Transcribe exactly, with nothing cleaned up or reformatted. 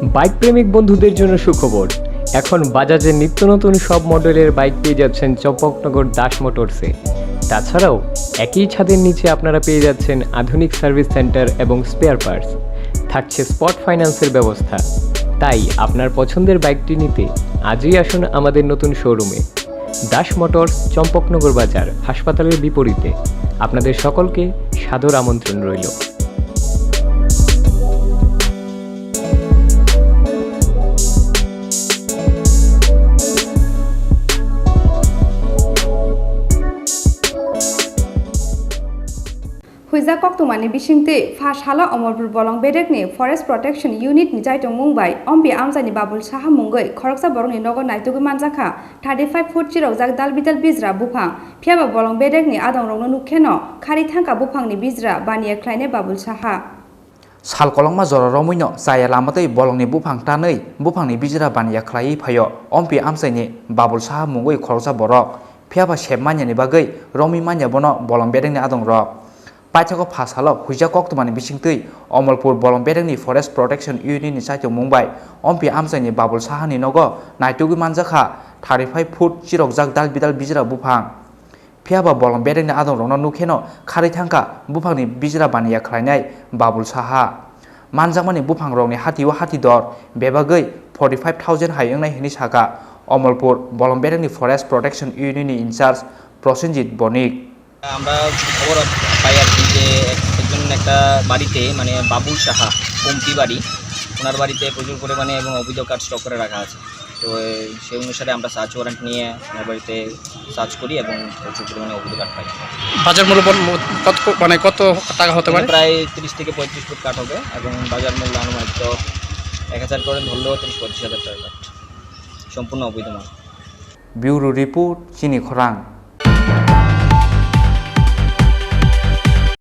বাইক প্রেমিক বন্ধুদের জন্য সুখবর। এখন বাজাজের নিত্য নতুন সব মডেলের বাইক পেয়ে যাচ্ছেন চম্পকনগর দাস মোটরসে। তাছাড়াও একই ছাদের নিচে আপনারা পেয়ে যাচ্ছেন আধুনিক সার্ভিস সেন্টার এবং স্পেয়ার পার্টস। থাকছে স্পট ফাইন্যান্সের ব্যবস্থা। তাই আপনার পছন্দের বাইকটি নিতে আজই আসুন আমাদের নতুন শোরুমে। দাস মোটরস, চম্পকনগর বাজার, হাসপাতালের বিপরীতে। আপনাদের সকলকে সাদর আমন্ত্রণ রইল। Huijak koktwmani bisingtwi pha salo Omorpur Bolong Bedekni Forest Protection Unit ni chaitongmung bai Ompi amchaini Babul Saha mungwi khoroksa borokni nogo naitugwi manjakha thirty five foot chirokjak dalbidal bijra buphang. Phiyaba Bolong Bedekni adongrokno nukkheno khari thangkha buphangni bijra baniya khlainai Babul Saha. Sal kolokma jora romwino chaya lama twi bolongni buphang tanwi buphangni bijra baniya khlaiwi phaio Ompi amchaini Babul Saha mungwi khoroksa borok. Phiyaba sep manyani bagwi romwi manya bono Bolong Bedekni adongrok. Paithago pha salo huijak koktwmani bisingtwi Omorpur Bolong Bedekni Forest Protection Unit ni chaitongmung bai Ompi amchaini Babul Sahani nogo naitugwi manjakha thirty five foot chirokjak dalbidal bijra buphang. Phiyaba Bolong Bedekni adongrokno nukkheno kharwi thangkha buphangni bijra baniya khlainai Babul Saha. Manjakmani buphangrokni hatio hati dor bebagwi forty five thousand hai wngnai hwnwi sakha Omorpur Bolong Bedekni Forest Protection Unit ni in charge Prosenjit Bonik. আমরা খবর পাই আর কি যে এক-, একজন একটা বাড়িতে, মানে, বাবুল সাহা, কুমটি বাড়ি, ওনার বাড়িতে প্রচুর পরিমাণে এবং অবৈধ কাঠ স্টক করে রাখা আছে। তো, এ, সেই অনুসারে আমরা সার্চ ওয়ারেন্ট নিয়ে ওনার বাড়িতে সার্চ করি এবং প্রচুর পরিমাণে অবৈধ কাঠ পাই। বাজার মূল্য বল-, কত ক-, মানে, কত টাকা হতে এটা পারে? প্রায় তিরিশ থেকে পঁয়ত্রিশ ফুট কাঠ হবে এবং বাজার মূল্য আনুমানিক তো এক হাজার করে ধরলেও তিরিশ পঁয়ত্রিশ হাজার টাকা কাঠ, সম্পূর্ণ অবৈধ মাল। Bureau Report, Chini Khorang.